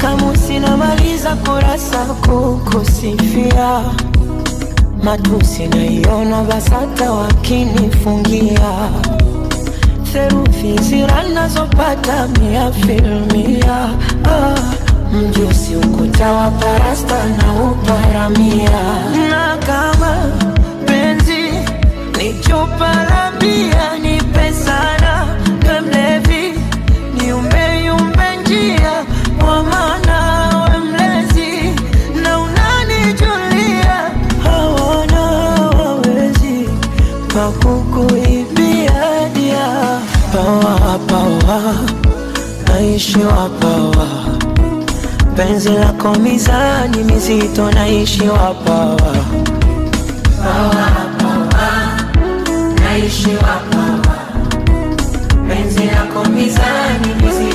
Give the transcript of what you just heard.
Kamusi namaliza kurasa kukusifia, matusi naiona BASATA wakinifungia, therufi zira nazopata mia filmia. Ah, mjusi ukuta wa parasta na uparamia, na kama penzi ni chupa la bia, nipe sana we mlevi, niumbe yumbe njia kwa maana we mlezi na unanijulia, hawana wawezi pakukuibia dia pawa pawa, naishi wapawa, penzi lako mizani mizito, naishi wapawa pawa pawa, naishi wapawa, penzi lako mizani mizito.